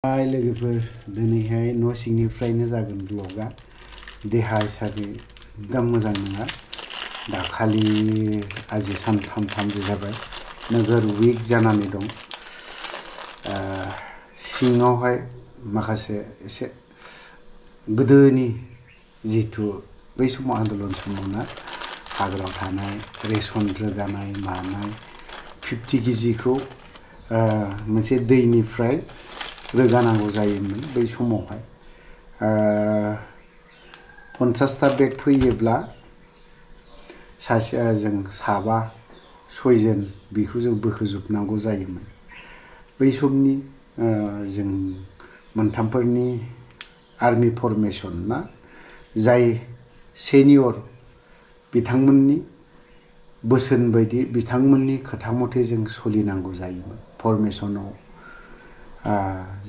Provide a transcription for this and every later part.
हाय लोगोफोर दिनैहाय न' सिंनिफ्रायनो जागोन ब्लगा देहा हिसाबै एकदम मोजां नङा दाखालि आजि सानथामसो जाबाय नोगोर उइक जानानै दं सिङावहाय माखासे एसे गोदोनि जितु बै समाव आन्दलन समावना हाग्रायाव थानाय रेसन रोगानाय मानाय 50 केजिखौ मोनसे दैनिफ्राय रोगानांगौ जायोमोन बै समावहाय 50टा बेग फैयोब्ला सासे जों साबा सयजन बेखौ जों बोखोजोबनांगौ जायोमोन बै समनि जों मोनथामफोरनि आर्मी फर्मेशन ना जाय सेनियर बिथांमोननि बोसोन बायदि बिथांमोननि खोथा मथे जों सोलिनांगौ जायोमोन फर्मेशनाव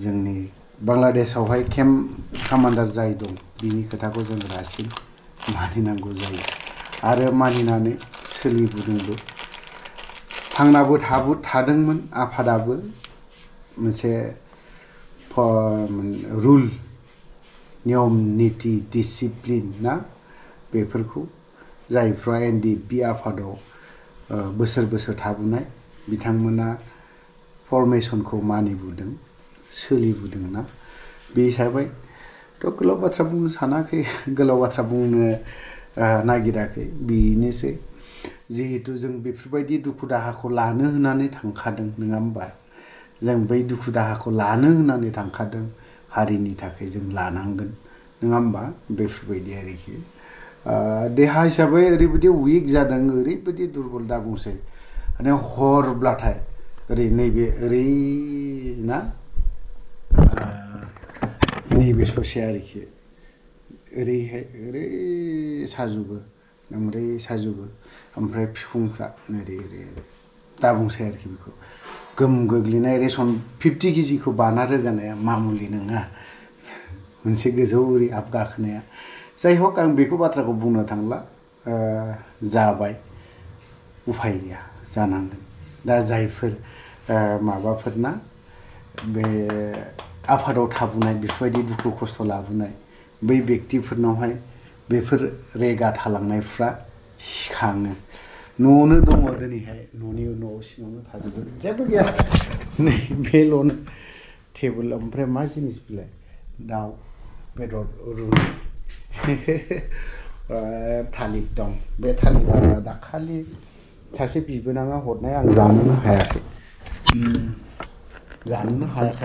जोंनि बांलादेशआवहाय केम्प कमान्डार जाय दं बिनि खोथाखौ जों रासिन मानिनांगौ जायो आरो मानिनानै सोलिबोदोंबो थांनाबो थादोंमोन आफादाबो मोनसे रुल नियम नीति डिसिप्लिन ना बेफोरखौ जायफ्रा एनडिएफबि आफादाव बोसोर थाबोनाय बिथांमोना फर्मेशनखौ मानिबोदों सोलिबोदों ना बे हिसाबै थ' गोलाव बाथ्रा बुंनो सानाखै गोलाव बाथ्रा बुंनो नागिराखै बेनोसै जिहेतु जों बेफोरबायदि दुखु दाहाखौ लानो होननानै थांखादों नङा होमबा जों बै दुखु दाहाखौ लानो होननानै थांखादों हारिनि थाखाय जों लानांगोन नङा होमबा बेफोरबायदि आरोखि देहा हिसाबै ओरैबायदि उइक जादों ओरैबायदि दुरबल दा बुंसै माने हरब्लाथाय ओरै नैबे ओरै ना नैबे ससे आरोखि ओरैहाय ओरै साजोबो ओमफ्राय साजोबो ओमफ्राय बिखुंफ्रा ओरै दा बुंसै आरोखि बेखौ गोम गोग्लैनाय रेसन 50 केजिखौ बाना रोगानाया मामुलि नङा मोनसे गोजौ ओरै आब गाखोनाया जाय हक आं बेखौ बाथ्राखौ बुंनो थांला जाबाय उफाय गैया जानांगोन दा जायफोर माबाफोरना बे आफादाव थाबोनाय बेफोरबायदि दुखु खस्थ' लाबोनाय बै व्यक्तिफोरनावहाय बेफोर रेगा थालांनायफ्रा सिखाङो न'आवनो दङ दिनैहाय न'नि न'आव सिङावनो थाजोबो जेबो गैया नै बेल'नो टेबोल ओमफ्राय मा जिनिस बिलाय दाउ बेदर रुनाय थालिर दं बे थालिरा दाखालि सासे बिबोनाङा हरनाय आं जानोनो हायाखै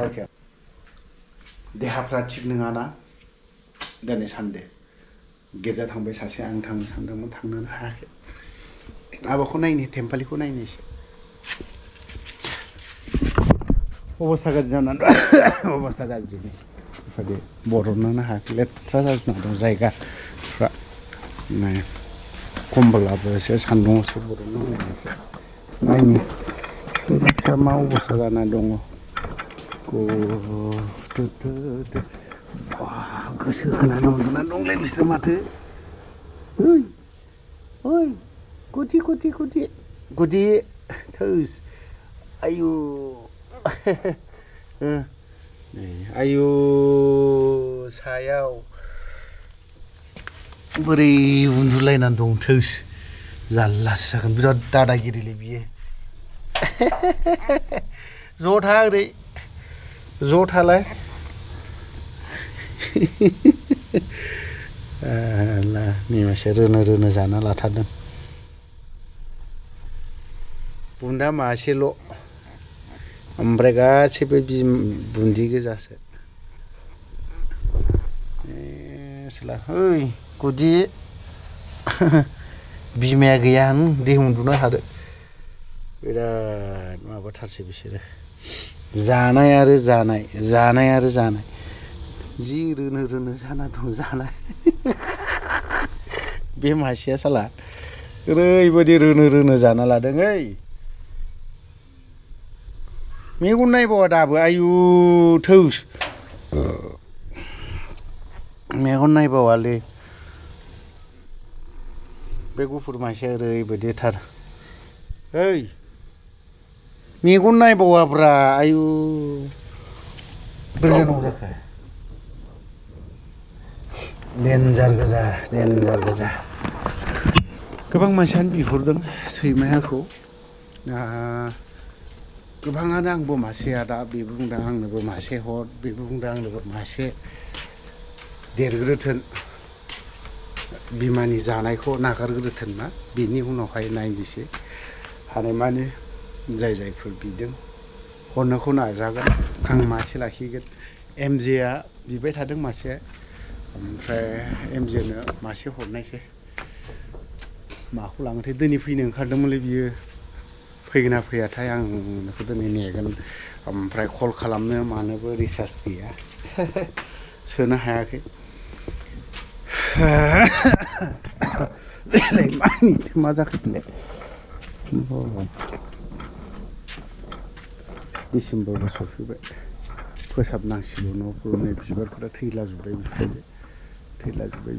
आरोखि देहाफ्रा थिग नङाना दिनै सानदे गिर्जा थांबाय सासे आं थांनो सानदोंमोन थांनोनो हायाखै माबाखौ नायनो टेम्पालिखौ नायनो एसे अबस्था गाज्रि जानानै अबस्था गाज्रि बेफोरबायदि बरननोनो हायाखै लेथ्रा जाजोबना दं जायगाफ्रा खमब्लाबो एसे सान्दुंआवसो बरननो होनायसो नायनि सोरफ्रा मा अबस्था जाना दङ गोसो होनानै उन्दुना दंलै बिसोर माथो ओइ गुदि थोस आयु आयु सायाव बोरै उन्दुलायनानै दं थोस जारलासो जागोन बिराद दादागिरिलै बियो ज' था ओरै ज' थालाय नै मासे रोनो जाना लाथारदों बुन्दा मासेल' ओमफ्राय गासैबो बुन्दि गोजासो ओइ गुदि बिमाया गैया दे उन्दुनो हादो बिराद माबाथारसै बिसोरो जानाय आरो जानाय जि रोनो जाना दं जानाय बे मासेया साला ओरैबायदि रोनो जाना लादों ओइ मेगन नायबावा दाबो आयु थौस मेगन नायबावालै बे गुफुर मासेया ओरैबायदिथार ओइ मेगन नायबावाब्रा आयु बोरै जानांगौ जाखो देन्जार गोजा गोबां मानसियानो बिहरदों सैमायाखौ गोबाङानो आंबो मासे आदा बेबो बुंदों आंनोबो मासे हर बेबो बुंदों आंनोबो मासे देरग्रोथोन बिमानि जानायखौ नागारग्रोथोन ना बिनि उनावहाय नायनोसै हानायमानि जायफोर बिदों हरनोखौ नाजागोन आं मासे लाखिगोन एमजेआ बिबाय थादों मासे ओमफ्राय एमजेनो मासे हरनायसै माखौ लाङोथाय दिनै फैनो ओंखारदोंमोनलै बियो फैगोन ना फैयाथाय आं बेखौ दिनै नेगोन ओमफ्राय कल खालामनो मानोबो रिसार्ज गैया सोनो हायाखै मा जाखोलै डिसेम्बरबो सफैबाय फोसाबनांसिगौ न'फोराव नै बिबारफोरा थैलाजोब्बाय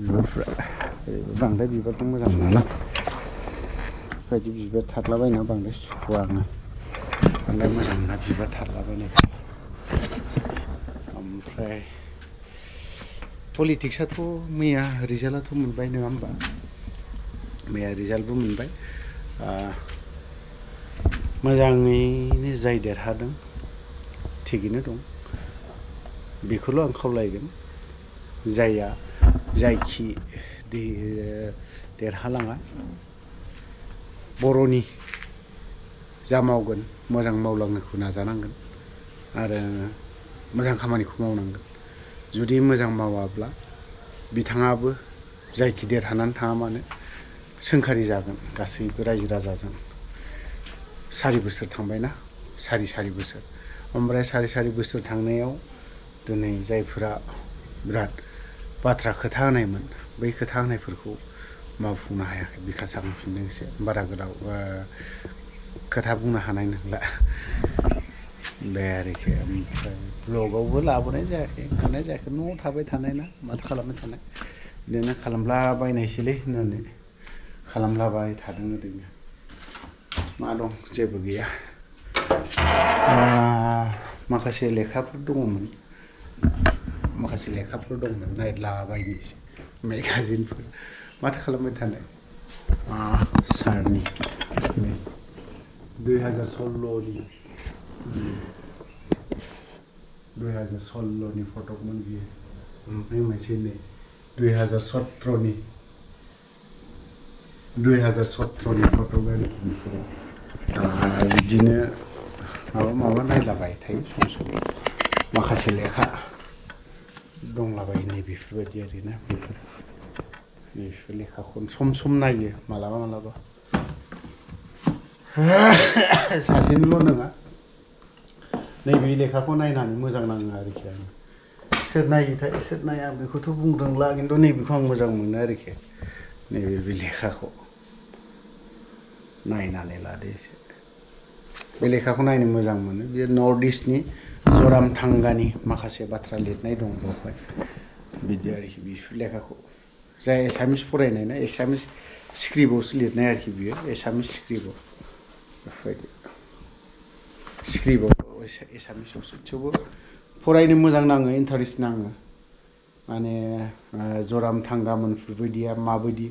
बिबारफ्रा बांद्राय बिबारखौ मोजां मोना बेबायदि बिबार थारलाबायना बांद्राय सुखुवा आङो बांद्राय मोजां मोना बिबार थारलाबायनायखौ ओमफ्राय पलिटिक्सआथ' मैया रिजाल्टआथ' मोनबाय नङा होमबा मैया रिजाल्टबो मोनबाय मोजाङैनो जाय देरहादों थिगैनो दं बेखौल' आं खावलायगोन जायखि देरहालाङा बर'नि जा मावगोन मोजां मावलांनोखौ नाजानांगोन आरो मोजां खामानिखौ मावनांगोन जुदि मोजां मावाब्ला बिथाङाबो जायखि देरहानानै थाङा मानो सोंखारि जागोन गासैबो रायजो राजाजों 4 बोसोर थांबायना सारि बोसोर ओमफ्राय सारि बोसोर थांनायाव दिनै जायफोरा बिराद बाथ्रा खोथा होनायमोन बै खोथा होनायफोरखौ मावफुंनो हायाखै बिखा साखांफिनदोंसो बारा गोलाव खोथा बुंनो हानाय नंला बे आरोखि ओमफ्राय ब्लगावबो लाबोनाय जायाखै न'आव थाबाय थानाय ना माथो खालामबाय थानाय बिदिनो खालामलाबायनायसैलै होननानै खालामलाबाय थादों ओरैनो मा दं जेबो गैया माखासे लेखाफोर दङमोन नायलाबायनोसै मेगाजिनफोर माथो खालामबाय थानाय सारनि 2016नि फटकमोन बियो ओमफ्राय मोनसे नै 2017नि फटक आरो बिदिनो माबा नायलाबाय थायो सम माखासे लेखा दंलाबायो नै बेफोरबायदि आरोना बेफोर लेखाखौ सम नायो मालाबा सासेनिल' नङा नैबे लेखाखौ नायनानै मोजां नाङो आरोखि आं सोर नायोथाय सोर नाया आं बेखौथ' बुंदोंला खिन्थु नैबेखौ आं मोजां मोनो आरोखि नैबे लेखाखौ नायनानै लादो एसे बे लेखाखौ नायनो मोजां मोनो बेयो नर्थ इस्टनि जरामथांगानि माखासे बाथ्रा लिरनाय दं बेवहाय बिदि आरोखि बेफोर लेखाखौ जाय एसामिस फरायनाय ना एसामिस स्क्रिप्टआवसो लिरनाय आरोखि बियो एसामिस स्क्रिप्टआव बेफोरबायदि स्क्रिप्टआव एसामिसावसो थेवबो फरायनो मोजां नाङो इन्टारेस्ट नाङो माने जरामथांगामोनफोरबायदिया माबायदि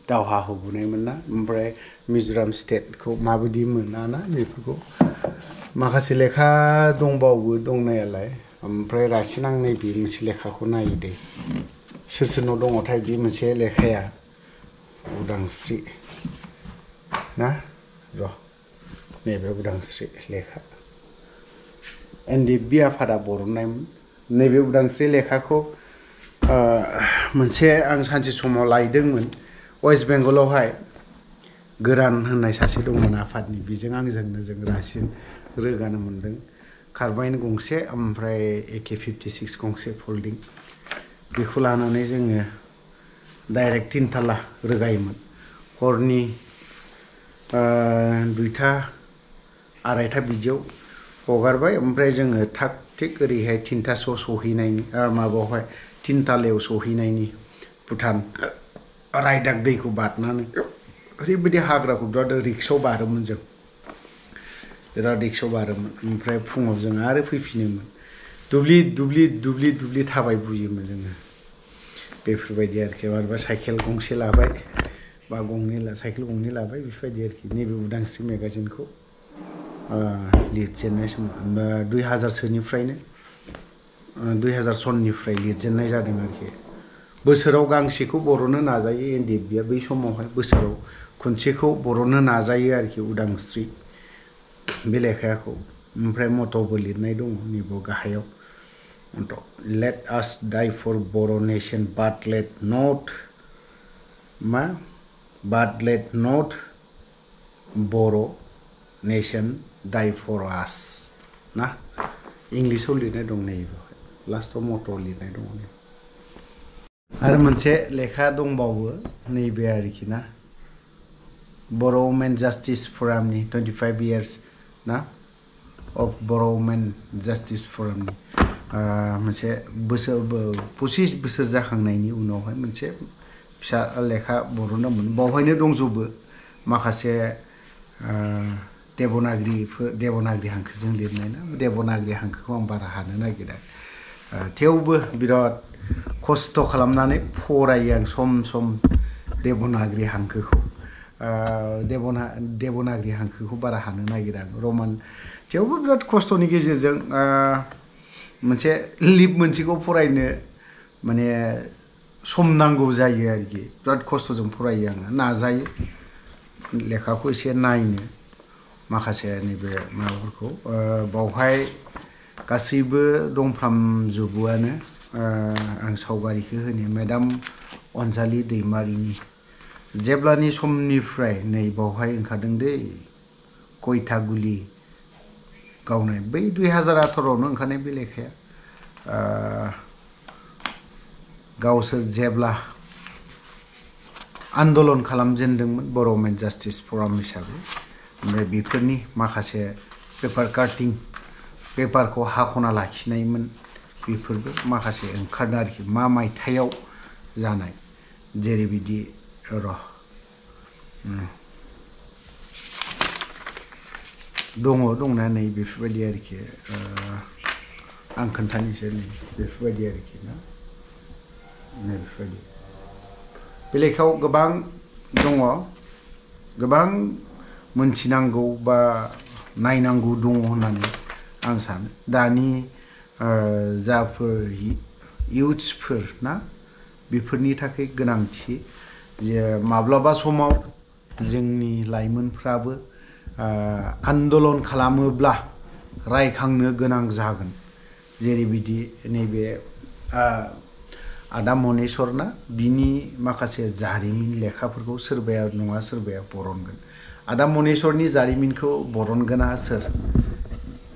दावहा होबोनायमोन ना ओमफ्राय मिज'राम स्टेटखौ माबायदि मोनाना बेफोरखौ माखासे लेखा दंबावो दंनायालाय ओमफ्राय रासिन आं नैबे मोनसे लेखाखौ नायो दे सोरनाव दङथाय बे मोनसे लेखाया उदांस्रि ना र' नैबे उदांस्रि लेखा NDB आफादा बरननायमोन नैबे उदांस्रि लेखाखौ मोनसे आं सानसे समाव लायदोंमोन वेस्ट बेंगलावहाय गोरान होननाय सासे दंमोन आफादनि बेजों आंजोंनो जों रासिन रोगानो मोनदों कार्बाइन गंसे ओमफ्राय AK-56 गंसे फल्डिं बेखौ लानानै जोङो डाइरेक्ट 3 थाला रोगायोमोन हरनि 2टा 2:30 बिदियाव हगारबाय ओमफ्राय जोङो थाग थिग ओरैहाय 3टासोआव सहैनायनि माबायावहाय 3 थालायाव सहैनायनि भुटान रायदाक दैखौ बारनानै ओरैबायदि हाग्राखौ बिराद रिक्सआव बारोमोन जों बिराद रिक्सआव बारोमोन ओमफ्राय फुङाव जों आरो फैफिनोमोन दुब्लि थाबाय बुयोमोन जोङो बेफोरबायदि आरोखि माबा साइकेल गंसे लाबाय बा साइकेल गंनै लाबाय बेफोरबायदि आरोखि नैबे उदांस्रि मेगाजिनखौ लिरजेननाय समाव 2000 सोनिफ्रायनो 2000 सननिफ्राय लिरजेननाय जादों आरोखि बोसोराव गांसेखौ बर'नो नाजायो एनडिएफबिआ बै समावहाय बोसोराव खनसेखौ बर'नो नाजायो आरोखि उदांस्रि बे लेखाखौ ओमफ्राय मट'बो लिरनाय दङ नैबे गाहायाव let us die for Boro nation but let not Boro nation die for us ना इंलिशआव लिरनाय दं नैबे लास्टआव मट' लिरनाय दङ आरो मोनसे लेखा दंबावो नैबे आरोखि ना Boro Women Justice Forumनि 25 years ना of Boro Women Justice Forumनि मोनसे 25 बोसोर जाखांनायनि उनावहाय मोनसे फिसा लेखा बरनदोंमोन बावहायनो दंजोबो माखासे देबनागरि हांखोजों लिरनाय ना देबनागरि हांखोखौ आं बारा हानो नागिरा थेवबो बिराद खस्थ' खालामनानै फरायो आं सम देबनागरि हांखोखौ देबनागरि हांखोखौ बारा हानो नागिरा आं रमान थेवबो बिराद खस्थ'नि गेजेरजों मोनसे लिप मोनसेखौ फरायनो माने सम नांगौ जायो आरोखि बिराद खस्थ'जों फरायो आङो नाजायो लेखाखौ एसे नायनो माखासे नैबे माबाफोरखौ बावहाय गासैबो दंफ्रामजोबोआनो आं सावगारिखौ होनो मेडाम अनजालि दैमारिनि जेब्लानि समनिफ्राय नै बावहाय ओंखारदों दै कयथा गुलि गावनाय बै 2018आवनो ओंखारनाय बे लेखाया गावसोर जेब्ला आन्दलन खालामजेनदोंमोन बर' वुमेन जास्टिस फराम हिसाबै ओमफ्राय बेफोरनि माखासे पेपार काटिं पेपारखौ हाख'ना लाखिनायमोन बेफोरबो माखासे ओंखारदों आरोखि मा मायथाइयाव जानाय जेरैबायदि दंना नै बेफोरबायदि आरोखि आं खोन्थानोसै नै बेफोरबायदि आरोखि ना नै बेफोरबायदि बे लेखायाव गोबां दङ गोबां मोनथिनांगौ बा नायनांगौ दङ होननानै आं सानो दानि जाफोर इयुथ्सफोर ना बेफोरनि थाखाय गोनांथि जे माब्लाबा समाव जोंनि लाइमोनफ्राबो आन्दलन खालामोब्ला रायखांनो गोनां जागोन जेरैबायदि नैबे आदा मनेस्वर ना बिनि माखासे जारिमिन लेखाफोरखौ सोरबाया नङा सोरबाया बरनगोन आदा मनेस्वरनि जारिमिनखौ बरनगोना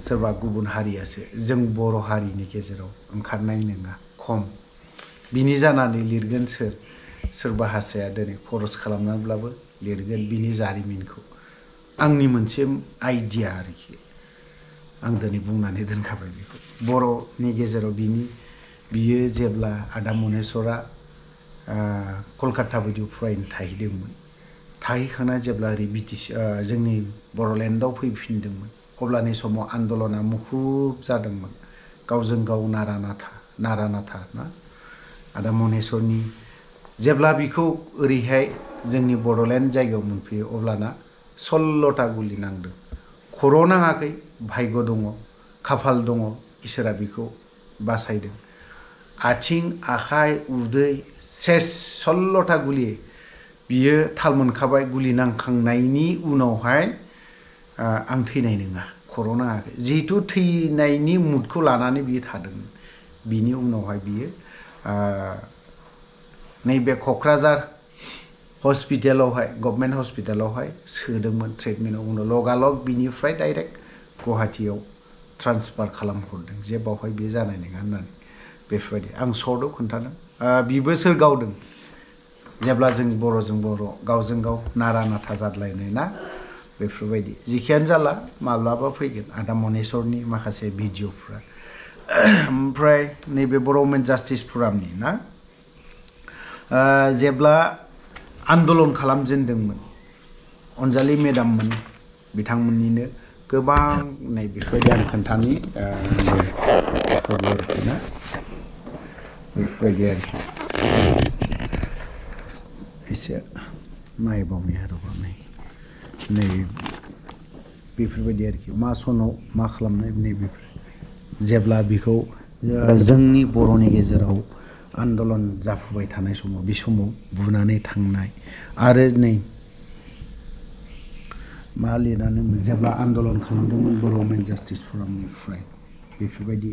सोरबा गुबुन हारियासो जों बर' हारिनि गेजेराव ओंखारनाय नङा खम बिनि जानानै लिरगोन सोरबा हारसाया दिनै खरस खालामनानैब्लाबो लिरगोन बिनि जारिमिनखौ आंनि मोनसे आइडिया आरोखि आं दिनै बुंनानै दोनखाबाय बेखौ बर'नि गेजेराव बियो जेब्ला आदा मनेस्वरा कलकाता बायदियाव फरायनो थाहैदोंमोन थाहैखांना जेब्ला ओरै जोंनि बर'लेण्डआव फैफिनदोंमोन अब्लानि समाव आन्दलना मुखुब जादोंमोन गावजों गाव नारा नाथा ना आदा मनेस्वरनि जेब्ला बिखौ ओरैहाय जोंनि बड'लेण्ड जायगायाव मोनफैयो अब्लाना 16टा गुलि नांदों खर' नाङाखै भाग्य दङ खाफाल दङ इसोरा बिखौ बासायदों आथिं आखाइ उदै सेस 16टा गुलि बियो थाल मोनखाबाय गुलि नांखांनायनि उनावहाय आं थैनाय नङा खर' नाङाखै जिहेतु थैनायनि मुडखौ लानानै बियो थादोंमोन बिनि उनावहाय बियो नैबे क'क्राझार हस्पिटालावहाय गभर्नमेन्ट हस्पिटालावहाय सोदोंमोन ट्रिटमेन्टआव उनाव लगालग बिनिफ्राय डाइरेक्ट गुवाहाटीयाव ट्रान्सफार खालामहरदों जे बावहाय बियो जानाय नङा होननानै बेफोरबायदि आं सर्टआव खोन्थादों बिबो सोर गावदों जेब्ला जों बर'जों बर' गावजों गाव नारा नाथा जादलायनाय ना बेफोरबायदि जिखियानो जाला माब्लाबा फैगोन आदा मनेस्वरनि माखासे भिडिअफ्रा ओमफ्राय नैबे बर' वुमेन जास्टिस फरामनि ना जेब्ला आन्दलन खालामजेनदोंमोन अनजालि मेडाममोन बिथांमोननिनो गोबां नै बेफोरबायदि आं खोन्थानि बेफोरबायदि आरोखि एसे नायबावनि आरोबाव नै बेफोरबायदि आरोखि मा सनाव मा खालामनाय नै बेफोर जेब्ला बिखौ जोंनि बर'नि गेजेराव आन्दलन जाफुबाय थानाय समाव बे समाव बुनानै थांनाय आरो नै मा लिरनानै जेब्ला आन्दलन खालामदोंमोन बर' जास्टिस फरामनिफ्राय बेफोरबायदि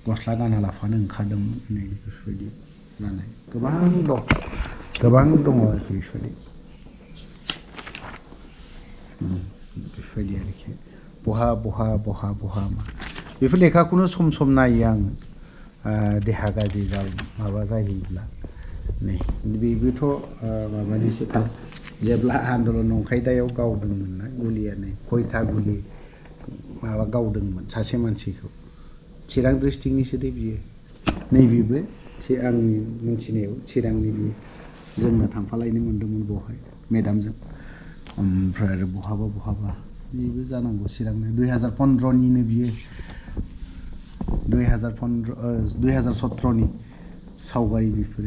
गस्ला गाना लाफानो ओंखारदोंमोन नै बेफोरबायदि जानाय गोबां दङ आरोखि बेफोरबायदि आरोखि बहा मा बेफोर लेखाखौनो सम सम नायो आङो देहा गाज्रि माबा जायोब्ला नै बेबोथ' माबानिसो जेब्ला आन्दलन नंखायदायाव गावदोंमोन ना गुलिया नै खयथा गुलि माबा गावदोंमोन सासे मानसिखौ चिरां डिस्ट्रिक्टनिसो दे बियो नैबेबो आंनि मिन्थिनायाव चिरांनि बियो जोंनो थांफालायनो मोन्दोंमोन बेवहाय मेदामजों ओमफ्राय आरो बहाबा बेबो जानांगौ चिरांनि 2015निनो बियो 2017नि सावगारि बेफोर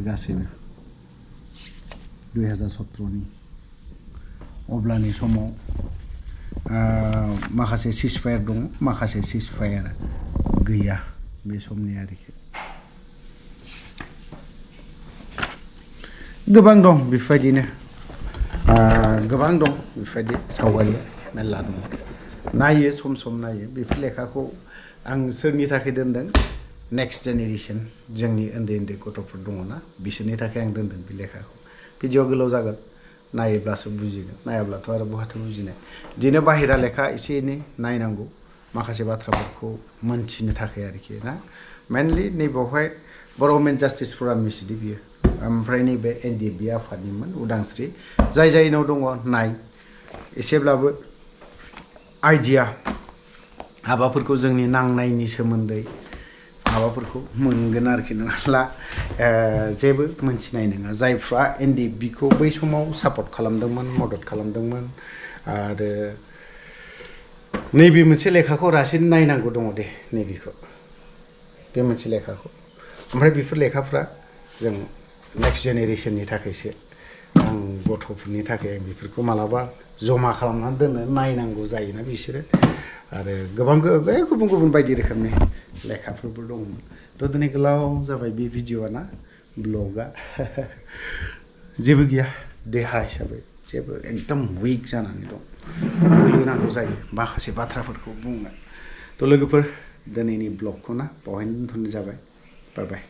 गासैबो 2017नि अब्लानि समाव माखासे सिजफायार दङ माखासे सिजफायार गैया बे समनि आरोखि गोबां दं बेफोरबायदिनो गोबां दं बेफोरबायदि सावगारिया मेरला दङ नायो सम नायो बेफोर लेखाखौ आं सोरनि थाखाय दोनदों नेक्स्ट जेनेरेसन जोंनि उन्दै गथ'फोर दङना बिसोरनि थाखाय आं दोनदों बे लेखाखौ भिडिअ गोलाव जागोन नायोब्लासो बुजिगोन नायाब्लाथ' आरो बहाथो बुजिनाय बिदिनो बाहेरा लेखा एसे एनै नायनांगौ माखासे बाथ्राफोरखौ मोनथिनो थाखाय आरोखि ना मेनलि नैबावहाय बर' जास्टिस फरामनिसोदि बियो ओमफ्राय नैबे NDFB आफादनिमोन उदांस्रि जायनाव दङ नाय एसेब्लाबो आइडिया हाबाफोरखौ जोंनि नांनायनि सोमोन्दै माबाफोरखौ मोनगोन आरोखि नङाब्ला जेबो मोनथिनाय नङा जायफ्रा NDFBखौ बै समाव सापर्ट खालामदोंमोन मदद खालामदोंमोन आरो नैबे मोनसे लेखाखौ रासिन नायनांगौ दङ दे नैबेखौ बे मोनसे लेखाखौ ओमफ्राय बेफोर लेखाफ्रा जों नेक्स्ट जेनेरेसननि थाखायसो आं गथ'फोरनि थाखाय आं बेफोरखौ मालाबा जमा खालामनानै दोननो नायनांगौ जायोना बिसोरो आरो गोबां गुबुन बायदि रोखोमनि लेखाफोरबो दंमोन थ' दिनै गोलाव जाबाय बे भिडिअ'आ ना ब्लगआ जेबो गैया देहा हिसाबै जेबो एकदम उइक जानानै दं बोलो नांगौ जायो माखासे बाथ्राफोरखौ बुंनो थ' लोगोफोर दिनैनि ब्लगखौ ना बावहायनो दोनथ'नाय जाबाय बाय बाय